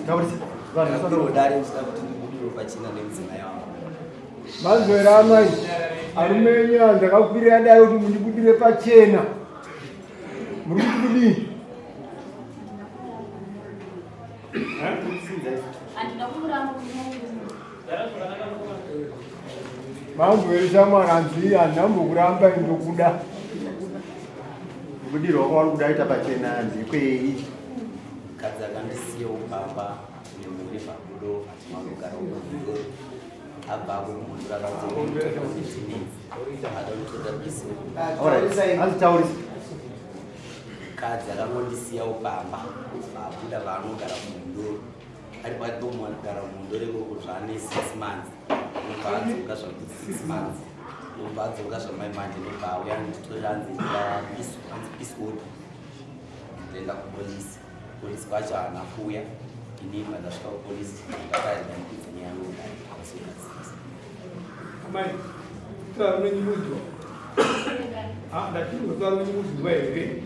Taurisa. Vanhu Ndakakwirwa dare ndichida kuti ndibudirwe pachena nemudzimai wangu. Manzwera amai, arume enyu aya ndakakwirira dare kuti mundibudire pachena. Muri kuti kudii? Handina kumuramba. Manzwere shamwari, hanzi handina kumbokuramba, ndokuda. Kubudirwa kwauri kuda kuita pachena hanzi kwei? Mukadzi akandisiyawo pamba nemhuri pabudo atimangogara kumhunduro. Abva kumhunduro akadzoka 15 minutes akanditora peace. Alright. Hanzi taurisa. Mukadzi akangondisiyawo pamba abuda vaanogara kumhunduro, ari pakati pomugara mumhunduro ikoko zvaane 6 months, nobva adzoka zvakuti 6 months, nobva adzoka zvamai manje, nobva auya anditorera, hanzi hanzi peace order. Ndoenda kupolisi, polisi kwacho haana kuuya. Inini pandasvika kupolisi ndakaenda ndikudza nyaya yangu ndakasogadzirisa. Amai, kutaura unonyimudzwa. Ah, ndati kutaura unonyimudzwa here?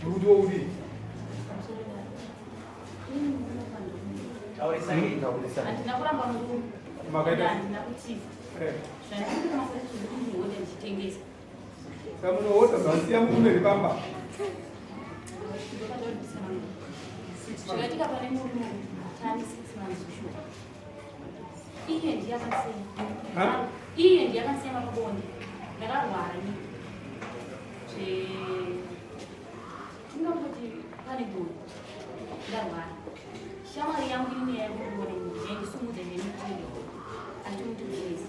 Uri kuti woudii? Handina kuramba murume. Makaita- Handina kutiza. Zvandiri kumakore zvekuti ndinoda ndichitengesa. Saka munohodha zvasiya murume here pamba? Zvakaitika pane murume tani 6 months sure. Iye ndiye akasiya. Ha? Iye ndiye akasiya pabonde. Ndakarwara ini. Tingangoti pane gore ndarwara. Shamwari yangu ini yaikuona yaindisumudza nemitingo achitomuti kuchezi.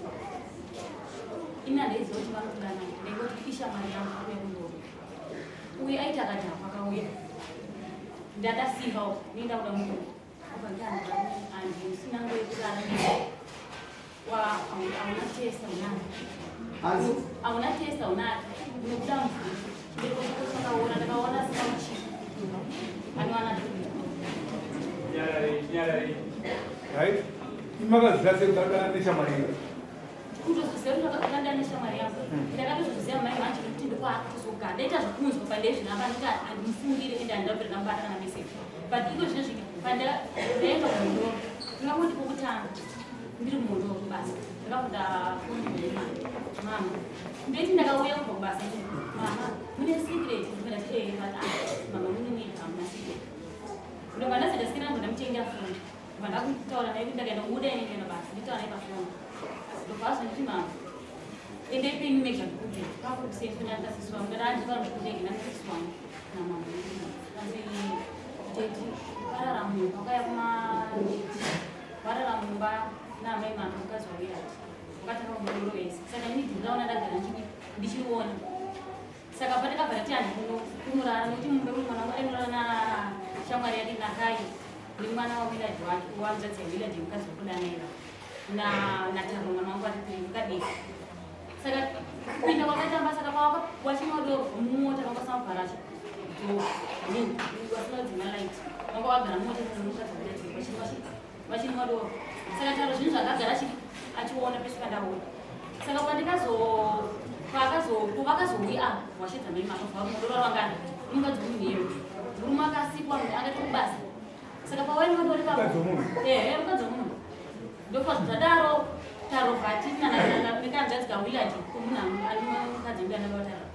Ini handaiziva kuti vanokudana, ndaingoti ishamwari yangu akuya kundoona. Uyu aiti akadhakwa akauya, ndadasimba nenda kuda munhu obva ndi usina nguva yekurara, hauna testa unani. Hanzi? Hauna testa unani, unobuda mvura, chibereko chako chakaora. Ndakaona asina uchii anowana. Nyararei, nyararei. Right? Imakaziva sei kuti neshamwari iyo? Kutozoziva kuti ndakadanda neshamwari yangu, ndakatozoziva mai manje nekuti ndokwaakutozogara. Ndaita zvekunzwa pandezvinapa ndoti handimufungire, ende handindabvira ndamubata kana meseji, but iko zvinezvi pandaenda kumundoro, ndingangoti pokutanga ndiri kumundoro kubasa, ndakabva ndafonera mama. Ndeti ndakauya kubva kubasa, nditi, "Mama, mune secret?" Ndikati, "Eh." But, "Ah, mama, mune mwega, hamuna secret." Ndobva ndasenda sikana yangu, ndamutengera foni. Ndobva ndakutaura naye kuti ndakaenda kubuda ini ndikaenda basa, nditaura naye pafoni. Ndobva azonditi, "Mama, endei penyu mega ndikudze pakukusefuna." Ndikasisi wangu ndati andifana ndikudege ndandisisi wangu namama. Anzi, "Teti varara mumba, wakauya kuma varara mumba naamai mama, mukadzi wawirati wakatanga kumudoro wese." Saka ini ndikaona ndagara ndichiona. Saka pandakabva ndati handi kunorara nekuti mumba mune mwana wangu ainorara nashamwari yake Nakai nemwana wawiladi wake, wanzvadzi yawiladi, mukadzi wekudanaira nataro, mwana wangu ari mukadiki. Saka kupinda kwakatamba, saka wachimwa doro mumota, vanga vasina kuvhara vasina kudzima light, vanga vagara mumota nemukadzi wawiladi vachinwa doro. Saka taro zvinhu zvakagara achiona pese pandaona. Saka pandikazo pavakazouya apa washedza mai makabva mudoro vangani mukadzi wemunhu iyeyo, murume akasikwa akaita kubasa. Saka pawainwa doro ipapo. Mukadzi wemunhu? Ehe, mukadzi wemunhu. Ndofa zvadaro tarovha nekanzvadzi kawiladi komunhu anomukadzi wedu anavatarwa.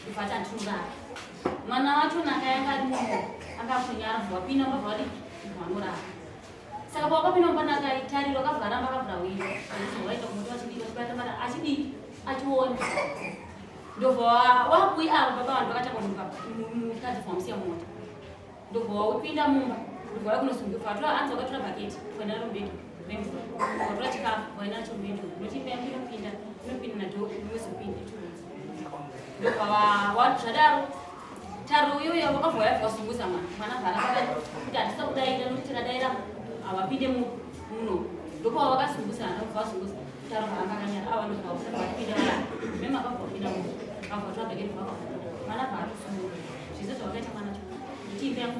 Ndobva ati handinorara. Mwana wacho nakayanga ari mumo akakunyara, wapinda mbabva wadi vanorara. Saka pawakapinda mumba nakaitariro akavhara ramba akavhura windo, waita kumuti vachidii vachibata bata achidii achiona. Ndobva wabui ava baba vanhu vakatanga kumuka mukadzi vamusiya mumota. Ndobva wapinda mumba, ndobva wakunosunga vatora, hanzi vakatora bhaketi kuenda naro mubedroom remvura, vatora chikafu vaenda nacho mubedroom nokuti imba yangu inopinda inopinda nadho inozopinda. Ndobva zvadaro taro iyoyo vakabva vayabva vasunguza mwana. Mwana vhara kuti handisa kudaira nokuti tikadaira havapinde muno. Ndopava vakasunguza, ndobva vasunguza taro varamba akanyara ava. Ndobva vapinda varara mema, akabva vapinda muno, vakabva vatora bhaketi, vakabva mwana bva atosunguka zvese zvavakaita mwana cho kuti imba yangu.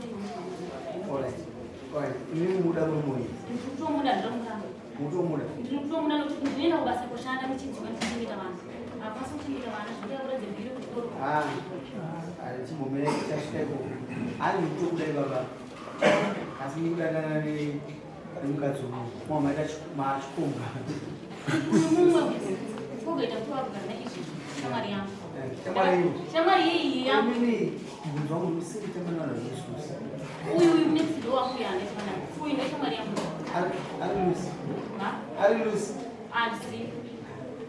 Alright. Alright. Inini muda murume uyu? Ndiri kutomuda, ndinomuramba. Mutomuda? Ndiri kutomuda nokuti ndinoenda kubasa kushanda muchinzwa ndichichengeta vanhu, hapasi kuchengeta vana zvinoita kuratidza bhiri kuchikoro. Ah, chimbomira, tichasvika ikoko. Ani mutokuda baba? Asi mukudanana nemukadzi uyu mamaita machikomba. Mumwe kogoita kuti wakugara naizvizvi shamwari yangu. Shamwari iyo. Shamwari yeiyi yangu. Inini mubvunzo wangu musiri kutamba nevanhu veisusu. Uyu uyu next door wangu yaandaitwa uyu ndeshamwari yangu. Ari Lucy. Ha? Ari Lucy. Handisi.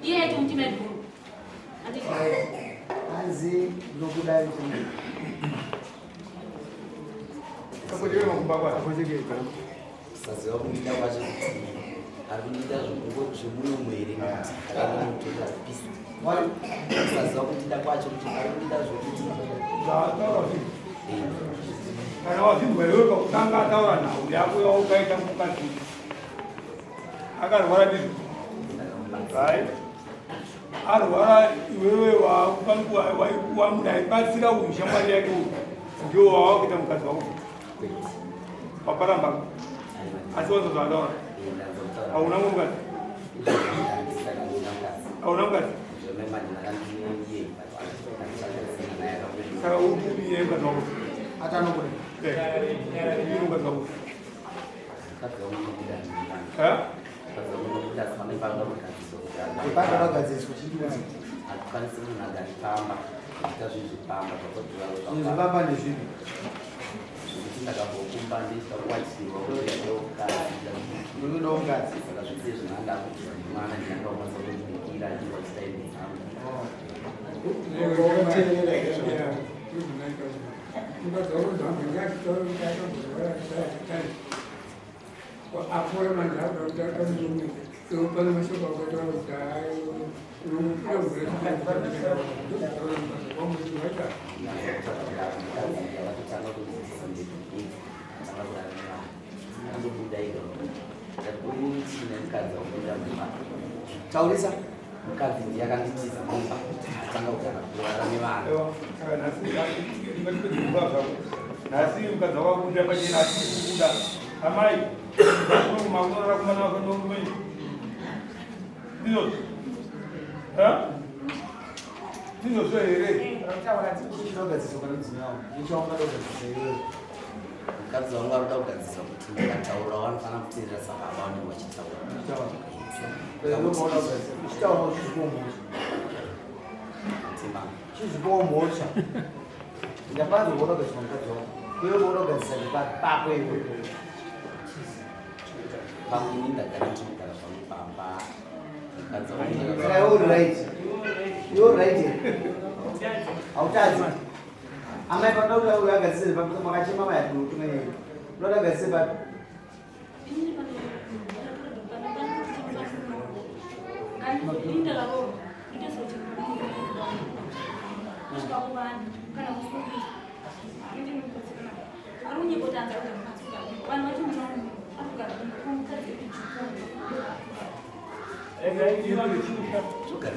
Iye aiti mutima guru. Handisi. Hanzi ndokudai kuti Kapojewe makumba kwako. Kusaziva kumuita kwacho kuti ari kumuita zvemunomo here nekuti akanomutora pisi. Wari Kusaziva kutida kwacho kuti ari kumuita zvokuti Zvataura zvinhu. Kana wazvinzwa iwewe pakutanga ataura nhau yako yaukaita mukadzi. Akarwara ndizvo. Right? Arwara iwewe wamuda aibatsira uyu shamwari yake uyu. Ndiwo wawakuita mukadzi wako. Waparamba. Asi wanzwa zvaataura. Hauna mukadzi. Hauna mukadzi. Saka uri kudii mukadzi wako? atanokuda. Eh. Uri mukadzi wako. Eh? Ipapa pagadziswa chidudzi. Hatikwanisi munhu agari pamba kuita zvinhu zvepamba. Zvinhu zvepamba ndezvipi? Zvekuti ndakabvokumba ndichida kuwachirwa kudaukadzi. Ndinodawo mukadzi. Saka zvese zvinanga kuitwa nemwana ndinanga kukwanisa kundibikira ndiwachita imwe dzangu. Wakateerera izvo. Apora manje akuda pane mashoko akataura kuti unomuita. Vatotanga kundidzidzisa ndebiki, atanga kurara nemwana, andobuda ega ndati uchine mukadzi wakubuda mumba. Taurisa. Mukadzi ndiye akanditiza mumba, atanga kugara kurara nevana. Ewa, saka nhasi ngatipedze nguva zvako. Nhasi mukadzi wako akubuda pachena asi kubuda. Amai, makunorara kumana wako nomurume. Ndizvozvo. Eh? Ndizvozvo here? Chinogadziswa pane mudzimai wangu. Nechaungada kugadzisa iwewe. Mukadzi wangu arikuda kugadzisa kuti ndikataura vanofanira kuteerera sababa vanenge vachitaura. Unoona kugadzisa. Uchitaura uchizvipawo mhosva. Tima. Chizvipawo mhosva. Ndapanza kuona kugadzisa mukadzi wangu. Iwe kuona kugadzisa pako iwe. Pamwe ini ndagara ndinogara zvangu pamba, mukadzi wangu. Saka iwe uri right. Iwe uri right here? Hautadzi. Amai, panoda kuti uyu agadzise papi? Makachema mai atutunga nyaya. Unoda agadzise papi? Inini pano ndakaroorwa kusvika kuvanhu kana kusukisa ari kunyepotanza kuti mukadzi vanhu vacho muno akugara mukadzi Togara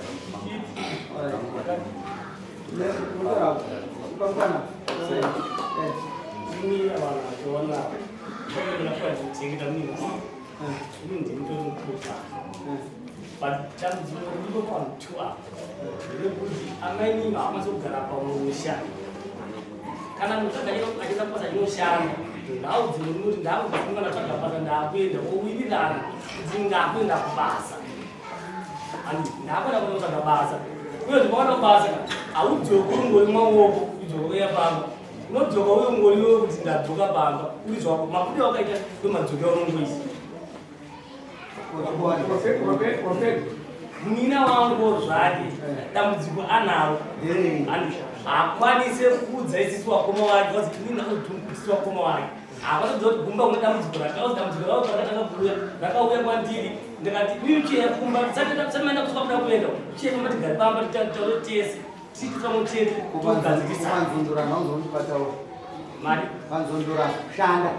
Pangwana. Ini vanhu vachiona chengeta munhu, ini ndini tomukuta, but dambudziko riripo panhu two apa nderekuti amainini havakwanisi kugara pamusha. Kana mutsvaga achienda kubasa chinoshanda, ngaudzi murume kuti ndakufunga ndatsvaga basa, ndakuenda, owirirana kuti ndakuenda kubasa, and ndakuenda kunotsvaga basa. Uye zvikaona kubasa haudzoki uri ngori maoko, udzoka uya pamba, unodzoka uye ngori iwe kuti ndadzoka pamba uri zvako makude wakaita ndomadzokera unongoisa. Wapedza. Munina wangu zvake dambudziko anaro and haakwanise kuudza isisi wakoma wake wazi inini ndakudhumukutisi wakoma wake haakwanisa kuti gumba kune dambudziko rakauzi dambudziko ravo rakatanga kuuya rakauya kwandiri. Ndikati inini chiya kumba tisati kusvika kuda kuenda chiya kumba tigare pamba titaure tese tiiti pamwe chete togadzirisa. Vanzondora nauzondibataura. Mari. Vanzondora shanda.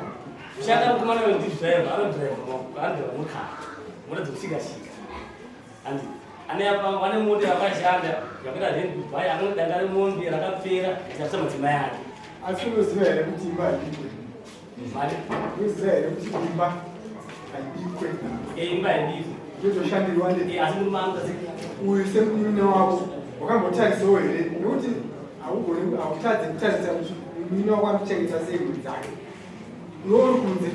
Kushanda mukomana uyo ndidhiraivha, anodhiraivha, anodhiraivha mukara mota dzekushika-shika andi ane ane mota yakashanda yakaita rent kubai amwe danga remombe rakapera achapisa madzimai ake. Asi unoziva here kuti imba haibikwe? Mari. Unoziva here kuti imba haibikwe? Imba haibikwe. Ndozoshandirwa ne Asi murume angu asi Uyu semunin'ina wako wakambotarisawo here? Nekuti haugoni, hautadze kutarisa kuti munin'ina wako anochengeta sei mhuri dzake. Iwe uri kunze.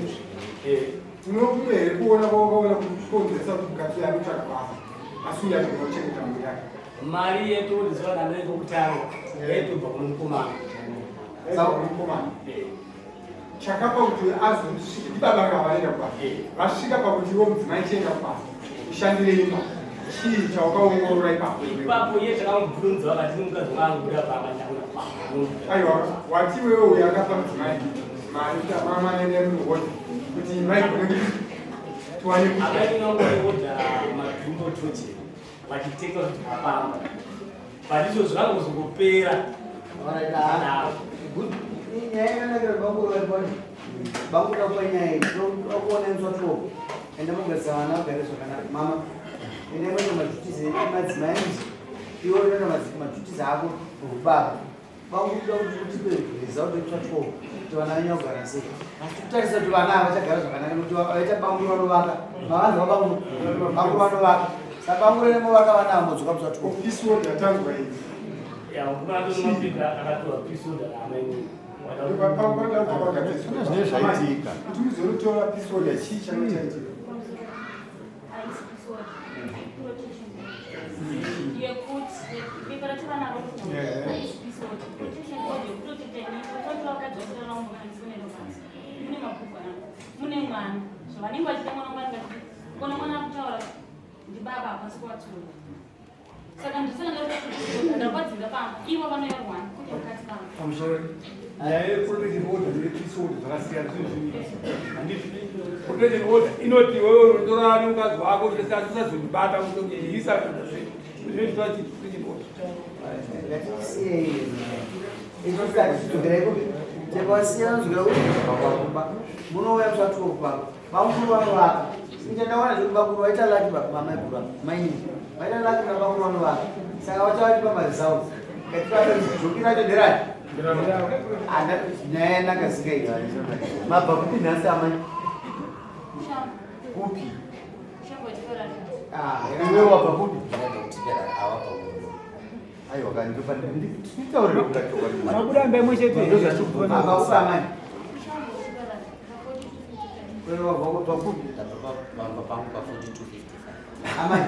Unokumwe here kuona kwawakaona kukonzeresa kuti mukadzi anotsvaga basa asi uyo achigona kuchengeta mhuri yake? Mari yetokudziwa namai kokutanga yaitobva kuno mukomana. Yaibva kuno mukomana. Chakapa kuti azosvike ndibaba nga vaenda kubasa. Vasvika pakuti iwe mudzimai chienda kubasa ushandire imba. Chii chawakaongorora ipapo? Ipapo iye chakamubvunza vakati mukadzi wangu kuda pamba ndakuda pamba. Aiwa, wati wewe uyo akapa mudzimai mari kuti amama aende muhodha kuti maigone kuti tiwane kudya. Amai vangohodha madhumbo toche vachitenga kuti mapamba. But izvo zvakangozongopera. Good. Nyaya yakanakira banguru variponi. Banguru rakupa nyaya iyi. Toda kuona inzwa two. Enda mugadzisa vana vagare zvakanaka. Mama, enda moita maduties emadzimai anzi. Iwe unoita maduties ako ubaba. Banguru toda kuti utipe result yekutsva two. Kuti vana venyu vagara sei. Asi tikutarisa kuti vana ava vachagara zvakanaka nekuti vaita banguru vanovaka. Mavanzwa banguru? Banguru vanovaka. Saka banguru removaka vana ava modzoka mutsva two. Peace order yatanzwa iyi. Ya, mukomana tonomapepa akapiwa peace order naamai. Zvine zvaitika. Kuti muzonotora peace order chii changa chaitika? Haisi peace order. Protection. Yekuti pepa racho vanaro haisi peace order. Protection order yekuprotecta inini. Vafanira vakadzi vachitora vambokanisi mune mune mabhuku anako. Mune mwana. Zvavanenge vachida mwana wangu anenge achiti kona mwana akutaura ndibaba hapasi kuvatsura. Saka ndisana ndakwadzinga pamba ivo vanoyarwana kuti mukadzi pamba. Pamusoro nyaya yeprotection order nepeace order zvakasiyana zvinhu zviviri. Handiti protection order inoti iwewe unotora nemukadzi wako usazondibata usazondiyisa zvinoitwa chi protection order. Ngatisiyei itotikatidzokera kupi tepasiya nzwira kuti pakumba munouya musati wokupamba Bamukuru vanovaka. Inja ndaona zvekuti bamukuru vaita lucky mama iguru mainini. Vaita lucky na bamukuru vanovaka. Saka vachavatipa maresults. Ngativape joki racho nderani? Anda nyaya yanaka singaiti. Mabva kupi nhasi amai? Kupi? Ah, iwe wabva kupi? Aiwa kani ndofanira nditaurire kutachokwadi. Mabuda imwe chete. Mabva kupi amai? Ndabva pamba pangu pa 4255. Amai.